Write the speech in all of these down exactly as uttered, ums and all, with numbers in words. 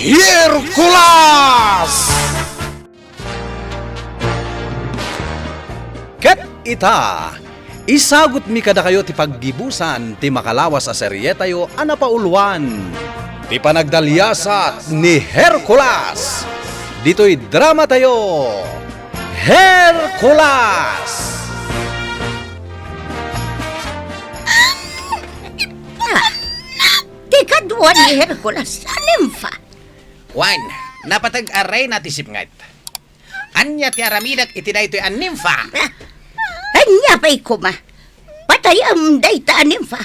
Hercules! Ket ita, isagutmi kadakayo ti paggibusan ti makalawas a serietayo a napauluan, ti panagdaliasat ni Hercules. Ditoy dramatayo, Hercules! Ti kadua ni Hercules a nimfa. Wen, napateg a reyna ti sipnget. Ania ti aramidek iti daytoy a nimfa? Ania pay koma? Patayem dayta a nimfa.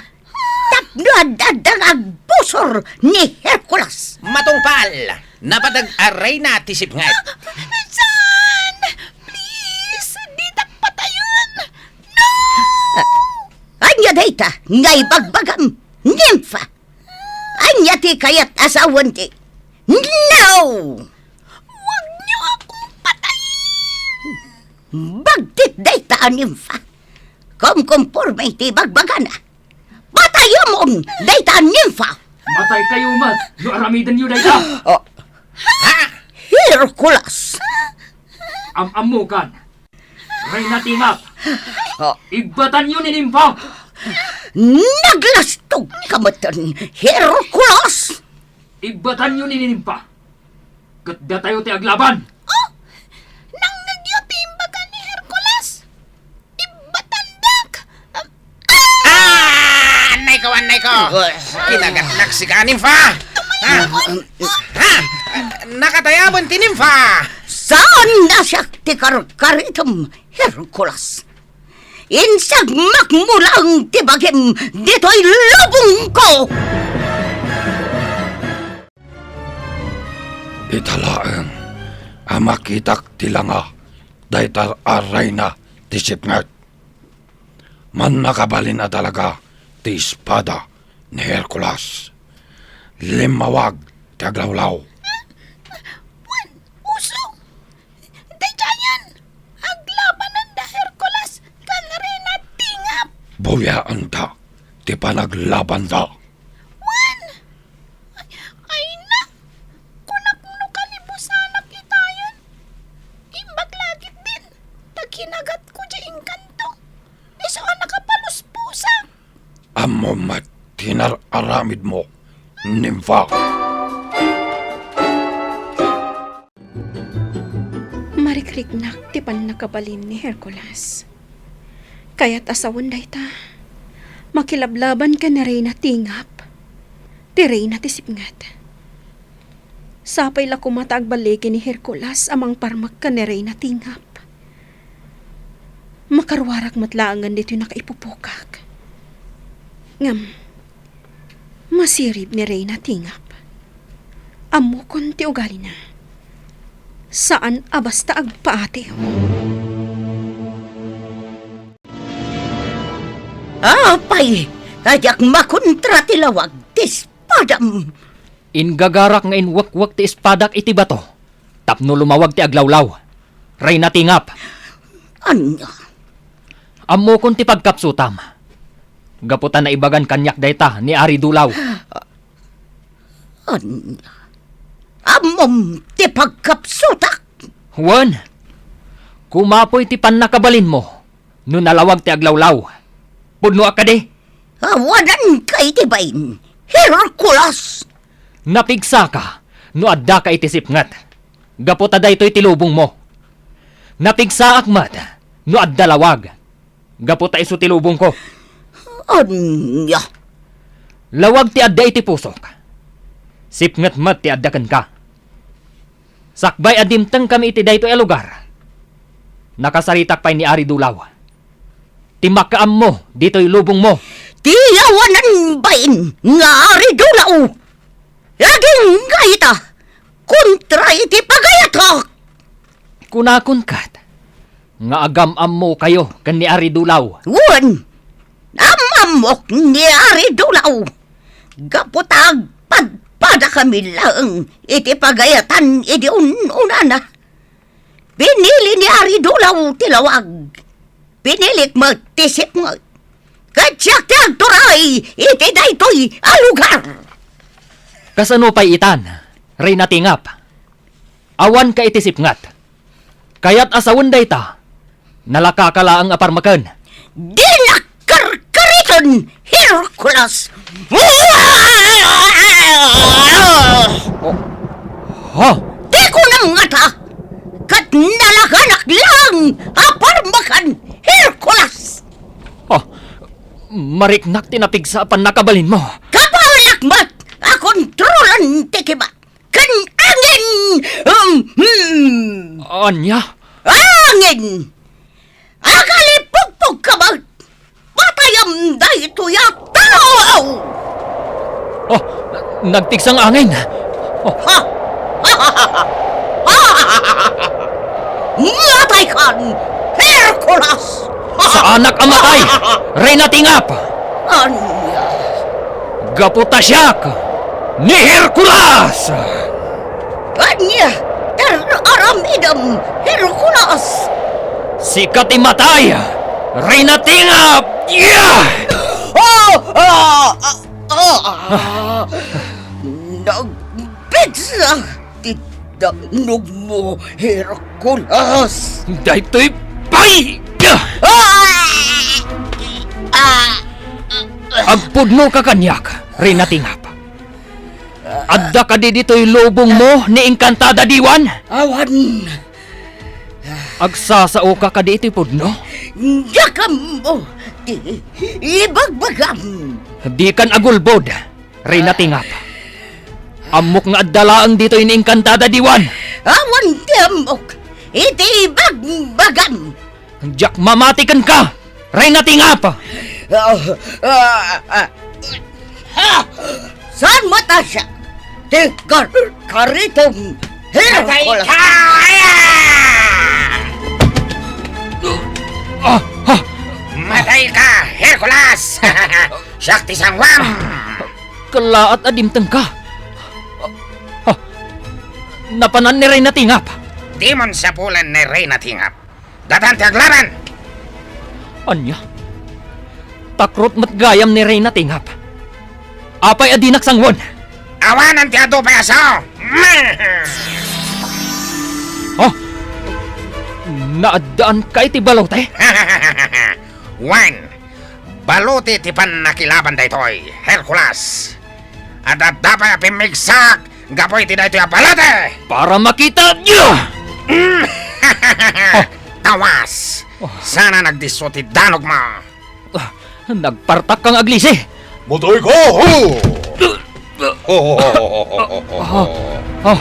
Tapno ad-adda nga agbusor ni Hercules. Matungpal, napateg a reyna ti sipnget. Saan! Please, ditak patayen! No! Ania dayta nga ibagbagam, nimfa? Ania ti kayat a sawen ti? No! Huwag niyo akong patayin! Bagtit dayta a nimfa. Kumkumporme iti bagbagana. Patayemon dayta a nimfa! Mataykayo met no aramidenyo dayta! Oh. Ha? Hercules! Am-ammokan. Reyna Tingap! Ah. Igbatanyo ni Nimfa! Naglastog ka metten, Hercules! Igbatanyo ni Nimfa! Ket datayo ti aglaban! Oh! Nangngegyo ti imbaga ni Hercules! Ibbatandak! Ah! Annayko, annayko! Kinagatnak sika, Nimfa! Ha? Ha? Nakatayaben ti Nimfa! Saan a siak ti karkaritem, Hercules? Insagmakmo laeng ti bagim ditoy lubongko! Ita laeng a makitak ti langa dayta a reyna ti sipnget. Mannakabalin a talaga ti espada ni Hercules. Limmawag ti aglawlaw. Wen, usong, daydiayen, aglabanen da Hercules ken Reyna Tingap. Buyaenta ti panaglabanda. Wen, ay, ay na, kunak no kalibusanak itayen. Imbag la ketdin ta kinagatko diay engkanto. Isu a nakapalusposak. Ammom met ti inar-aramidmo, Nimfa. Marikriknak ti pannakabalin ni Hercules. Kayat a sawen dayta, makilablaban ken ni Reyna Tingap, ti reyna ti sipnget. Sapay la koma ta agballigi ni Hercules a mangparmek ken ni Reyna Tingap. Makaruarak met laengen ditoy nakaipupokak. Ngem, masirib ni Reyna Tingap. Ammokon ti ugalina. Saan a basta agpaatiw. Apay, diak makontra ti lawag ti espadam. Ingagarak nga inwekwek ti espadak iti bato tapno lumawag ti aglawlaw. Reyna Tingap. Ania? Ammokon ti pagkapsutam. Gapu ta naibagan kaniak dayta ni Ari Dulaw. Ania? Ammom ti pagkapsutak? Wen, kumapoy ti pannakabalinmo no nalawag ti aglawlaw. Pudnoak kadi? Awananka iti bain, Hercules! Napigsaka no addaka iti sipnget, gapu ta daytoy ti lubongmo. Napigsaak met no adda lawag, gapu ta isu ti lubongko. Ania? Lawag ti adda iti pusok. Sipnget met ti adda kenka. Sakbay a dimtengkami iti daytoy a lugar, nakasaritak pay ni Ari Dulaw, ti makaammo ditoy lubongmo. Ti awanan bain nga Ari Dulaw! Adingga ita kontra iti pagayatak! Kunakon ket nga agam-ammokayo ken ni Ari Dulaw. Wen, am-ammok ni Ari Dulaw. Gapu ta agpadpadakami laeng iti pagayatan idi un-unana. Pinili ni Ari Dulaw ti lawag. Pinilik met ti sipnget. Ket siak ti agturay iti daytoy a lugar. Kasano pay itan? Reyna Tingap, awanka iti sipnget. Kayat a sawen dayta, nalakaka laeng a parmeken. Dinak karkariten, Hercules! Oh. Ha? Ti kunam ngata, ket nalakanak laeng a parmeken, Hercules! Oh, mariknak ti napigsa a pannakabalinmo. Kabaelak met a kontrolen ti kibak ken angin! Um, hmm. Ania? Angin! Agalipugpogka met! Patayam daytoy a tao! Oh, nagpigsa nga angin! Oh. Ha! Mataykan, Hercules! Saanak a matay, Reyna Tingap! Ania? Gapu ta siak ni Hercules! Ania ti ar-aramidem, Hercules? Sika ti matay, Reyna Tingap! Yeah! Ah! Ah! Ah! Ah! Nagpigsa ti danogmo, Hercules! Daytoy pay! Ah! Ah! Agpudnoka kaniak, Reyna Tingap. Adda kadi ditoy lubongmo ni Encantada Diwan? Awan. Agsasaoka kadi iti pudno? Diak ammo ti ibagbagam. Dikan agulbod, Reyna Tingap. Ammok nga adda laeng ditoy ni Encantada Diwan. Awan ti ammok iti ibagbagam. Diak mamati kenka, Reyna Tingap! Ah, ah, ah. Ha! Saan met a siak ti kar-, karitom, Hercules? Matay ka! Aya! Ah, ah. Matay ka, Hercules! Siak ti sanguam! Kellaat a dimtengka. Ah, ah. Napanan ni Reyna Tingap. Dimon sapulen ni Reyna Tingap. Datan ti aglaban! Ania? Takrot met gayam ni Reyna Tingap. Apay a dinak sanguan? Awanen ti adu pay a sao! Oh! Naaddaanka iti balote? Wen, balote ti pannakilaban daytoy, Hercules. Adda pay a pimmigsak gapu iti daytoy a balote! Para makita niyo! Mm. Tawas! Oh. Sana nagdisso ti danogmo! Ah, nagpartak kang aglisi! Matay ka! Ho! Ho, ho, ho, ho, ho, ho, ho. Ah, ah.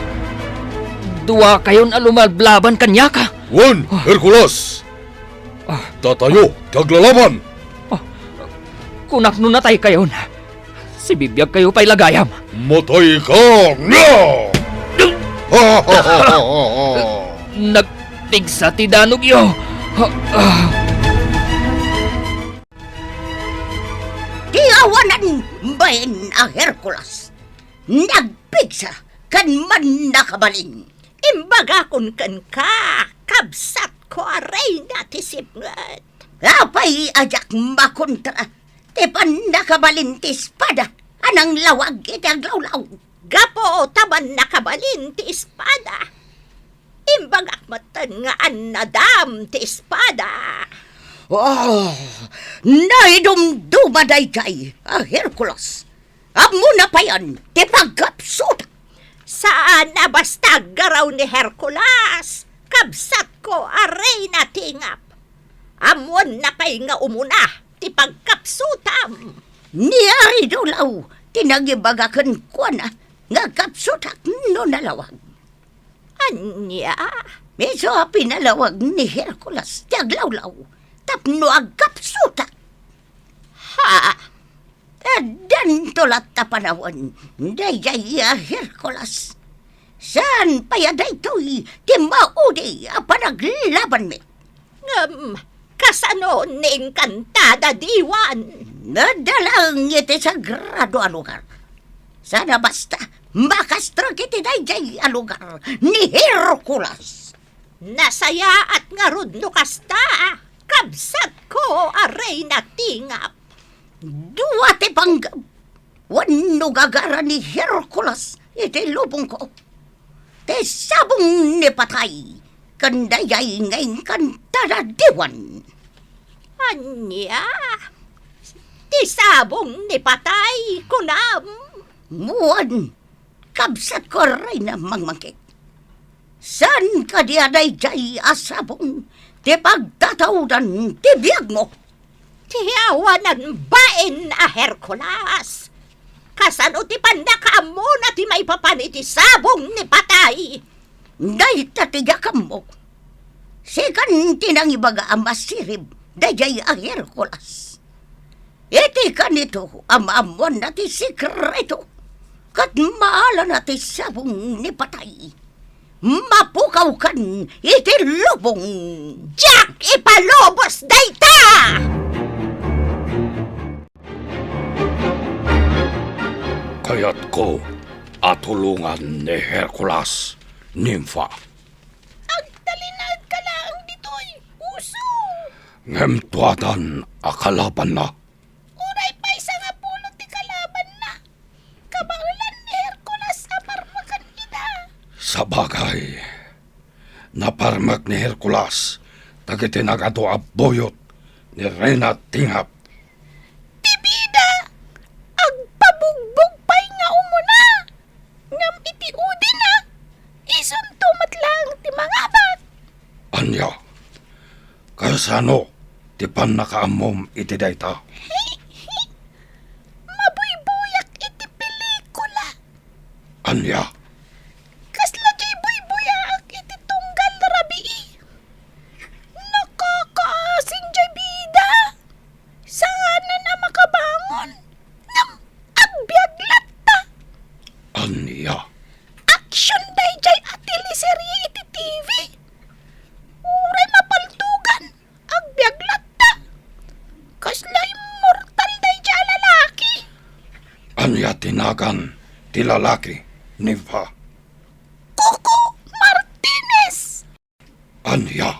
Dua kayon a lumablaban kaniak, ah. Wen, ah. Hercules! Ah. Datayo ti aglalaban! Ah, kunak no natay kayon. Sibibiag kayo pay la gayam. Matay ka nga! Nagpigsa ti danogyo. Ti awanan bain a Hercules, nagpigsa ken mannakabalin. Imbagakon kenka, kabsatko a reyna ti sipnget. Apay a diak makontra ti pannakabalin ti espada a nanglawag iti aglawlaw? Gapu ta mannakabalin ti espada, imbagak metten nga annadam ti espada. Oh, naidumduma daydiay a Hercules. Ammona payen ti pagkapsutak. Saan a basta aggaraw ni Hercules, kabsatko a reyna ti ingap. Ammoenna pay nga umuna ti pagkapsutam. Ni Aridulaw ti nangibaga kenkuana nga agkapsutak no nalawag. Ania? Isu a pinalawag ni Hercules ti aglawlaw tapno agkapsutak. Ha? Addanto latta panawen daydiay a Hercules. Saan pay a daytoy ti maudi a panaglabanmi? Ngem kasano ni Encantada Diwan? Adda laeng iti sagrado a lugar. Saan a basta makastrek iti daydiay a lugar ni Hercules. Nasayaat ngarud no kasta, kabsatko a reyna ti ingap. Dua ti panggep wenno gagara ni Hercules iti lubongko. ti sabong ni patay ken daydiay nga inkanta da diwan. Ania? Ti sabong ni patay, kunam? Wen, kabsatko a reyna mangmangkit. Saan kadi a daydiay a sabong ti pagtataudan ti biagmo? Ti awanan bain a Hercules! Kasano ti pannakaammona ti maipapan iti sabong ni patay? Dayta ti diak ammo. Sikan ti nangibaga a masirib daydiay a Hercules. Iti kanito a maammoanna ti sekreto ket maalana ti sabong ni patay, mapukawkan iti lubong. Diak ipalubos dayta! Kayatko a tulongan ni Hercules, Nympha. Agtalinaedka laeng ditoy, Uso! Ngem tuadan a kalabanna. Uray pay sangapulo ti kalabanna, kabaelan ni Hercules a parmeken ida. Sabagay, naparmek ni Hercules dagiti nagadu a buyot ni Reyna Tingap. Ti bida, agpabugbog pay nga umuna, ngem iti udina, isunto met laeng ti mangabat. Ania? Kasano ti pannakaammom iti dayta? Mabuybuyak iti pelikula. Ania? Kasla diay buybuyaak iti tunggal rabii. Nakakaasin diay bida. Saanen a makabangon. Ngem agbiag latta. Ania? Action daydiay a teleserye iti T V. Uray mapaltugan, agbiag latta. Kasla immortal daydiay a lalaki. Ania ti nagan ti lalaki, Nympha? Coco Martinez. Ania?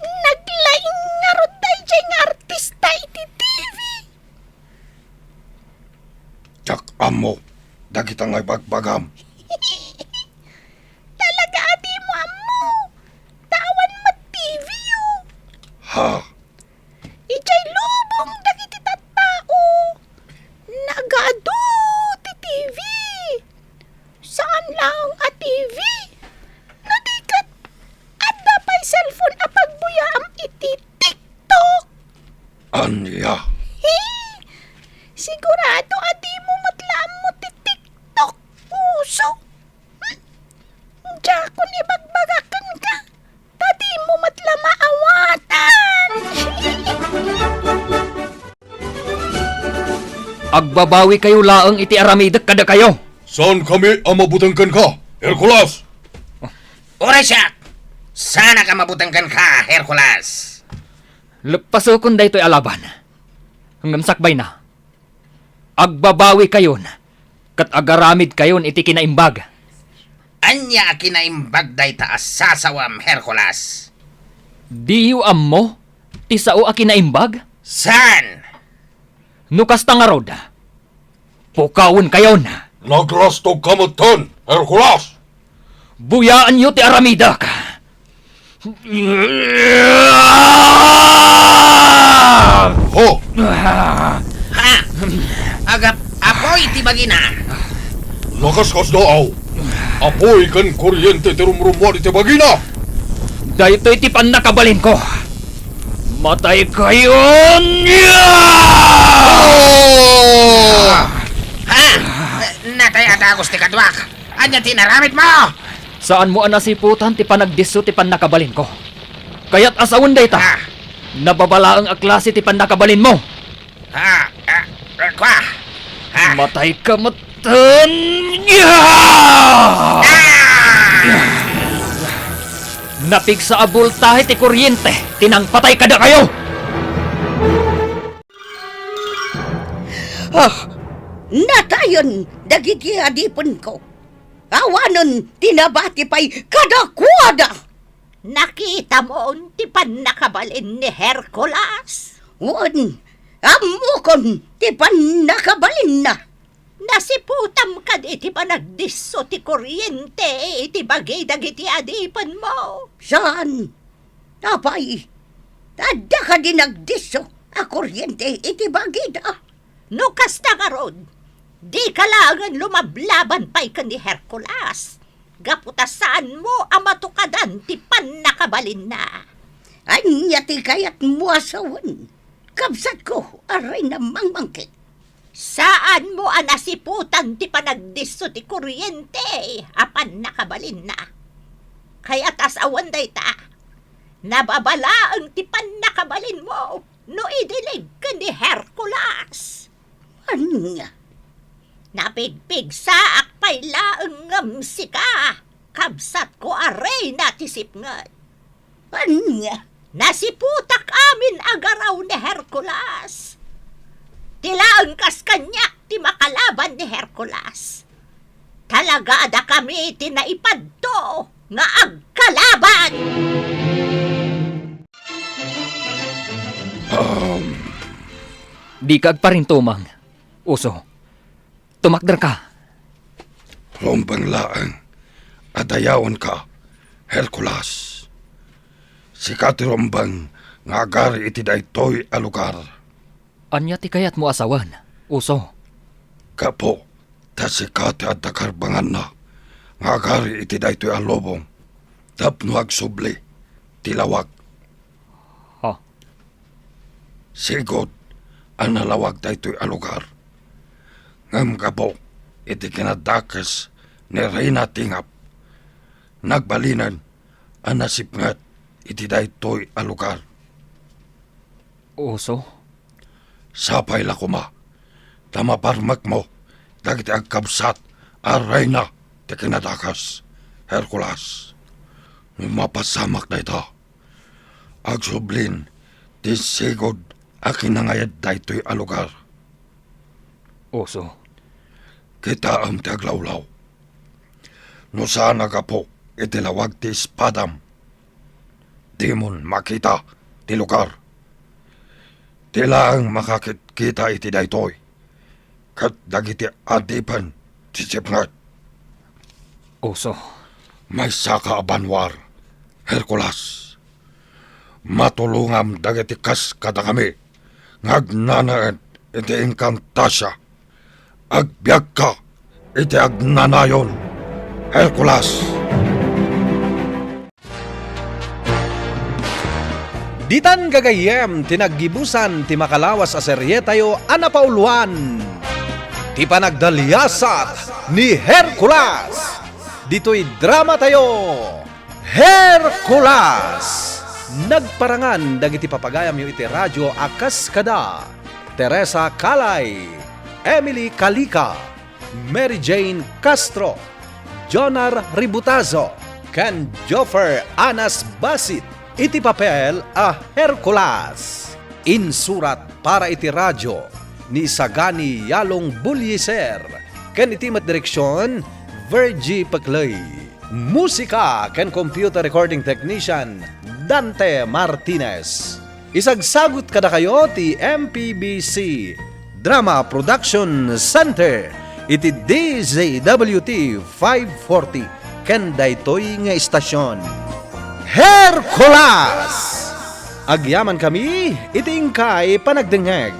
Naglaing ngarud daydiay nga artista iti T V. Diak ammo dagita nga ibagbagam. Talaga a dimo ammo, ta awan met T V-yo. Ha? Idiay lubong dagiti tattao, nagadu ti T V. Saan laeng a T V? No di ket, adda pay cellphone a pagbuyaam iti TikTok. Ania? He? Sigurado a dimo met la ammo ti TikTok, Uso. Hmm? Diakon ibagbaga kenka, ta dimo met la maawatan. Agbabawikayo laeng iti aramidek kadakayo. Saankami a mabuteng kenka, Hercules? Uray siak, saanak a mabuteng kenka, Hercules. Leppasokon daytoy a laban. Ngem sakbayna, agbabawikayon ket agaramidkayon iti kinaimbag. Ania a kinaimbag dayta a sasawam, Hercules? Diyo ammo ti sao a kinaimbag? Saan? No kasta ngarud, pukawenkayon. Naglastogka metten, Hercules! Buyaenyo ti aramidek. Ho! Ha? Agap-, apuy ti bagina. Nakaskasdaaw. Apuy ken kuryente ti rumrummuar iti bagina. Daytoy ti pannakabalinko. Mataykayon! Ha? Natay a dagus ti kaduak. Ania ti inaramidmo? Saanmo a nasiputan ti panagdisso ti pannakabalinko. Kayat a sawen dayta. Ah. Nababalaeng a klase ti pannakabalinmo. Ah, ah, ah, kua. Ah. Matayka metten. Ah! Napigsa a boltahe ti kuryente ti nangpatay kadakayo. Ah, natayen dagiti adipenko. Awanen ti nabati pay kadakuada. Nakitamon ti pannakabalin ni Hercules? Wen, ammokon ti pannakabalinna. Nasiputam kadi ti panagdisso ti kuryente iti bagi dagiti adipenmo? Saan? Apay, adda kadi nagdisso a kuryente iti bagida? No kasta ngarud, dika laengen lumablaban pay ken ni Hercules, gapu ta saanmo a matukadan ti pannakabalinna. Ania ti kayatmo a sawen, kabsatko a reyna mangmangkit? Saanmo a nasiputan ti panagdisso ti kuryente a pannakabalinna? Kayat a sawen dayta, nababa laeng ti pannakabalinmo no idilig ken ni Hercules. Ania? Napigpigsaak pay laeng ngem sika, kabsatko a reyna ti sipnget. Ania? Nasiputak amin a garaw ni Hercules. Ti laeng kas kaniak ti makalaban ni Hercules. Talaga a dakami ti naipadto nga agkalaban! Um, Dika agparintumang, Uso. Tumakderka. Rumbeng laeng a dayawenka, Hercules. Sika ti rumbeng nga agari iti daytoy a lugar. Ania ti kayatmo a sawen, Uso? Gapu ta sika ti adda karbanganna nga agari iti daytoy a lubong tapno agsubli ti lawag. Ha? Sigud a nalawag daytoy a lugar. Ngem gapu iti kinadakes ni Reyna Tingap, nagbalinen a nasipnget iti daytoy a lugar. Uso? Sapay la koma ta maparmekmo dagiti agkabsat a reyna ti kinadakes, Hercules. No mapasamak dayta, agsublin ti sigud a kinangayad daytoy a lugar. Uso. Kitaem ti aglawlaw. No saan a gapu iti lawag ti espadam, dimon makita ti lugar. Ti laeng makakitkita iti daytoy ket dagiti adipen ti sipnget. Uso. Maysaka a banwar, Hercules. Matulongam dagiti kas kadakami nga agnanaed iti enkantasia. Agbiagka iti agnanayon, Hercules! Ditan gagayyem ti naggibusan ti makalawas a serietayo a napauluan, ti panagdaliasat ni Hercules. Ditoy dramatayo, Hercules! Nagparangan dagiti papagayamyo iti radio a kas kada Teresa Calay, Emily Calica, Mary Jane Castro, Jonar Ributazo, ken Joffer Anas Basit iti papel a Hercules. Insurat para iti radio ni Sagani Yalong Bulliser ken iti met direksion, Virgie Peclay. Musika ken computer recording technician, Dante Martinez. Isagsagut kadakayo ti M P B C Drama Production Center iti D Z W T five forty ken daytoy nga istasyon. Hercules! Agyamankami iti inkay panagdengngeg.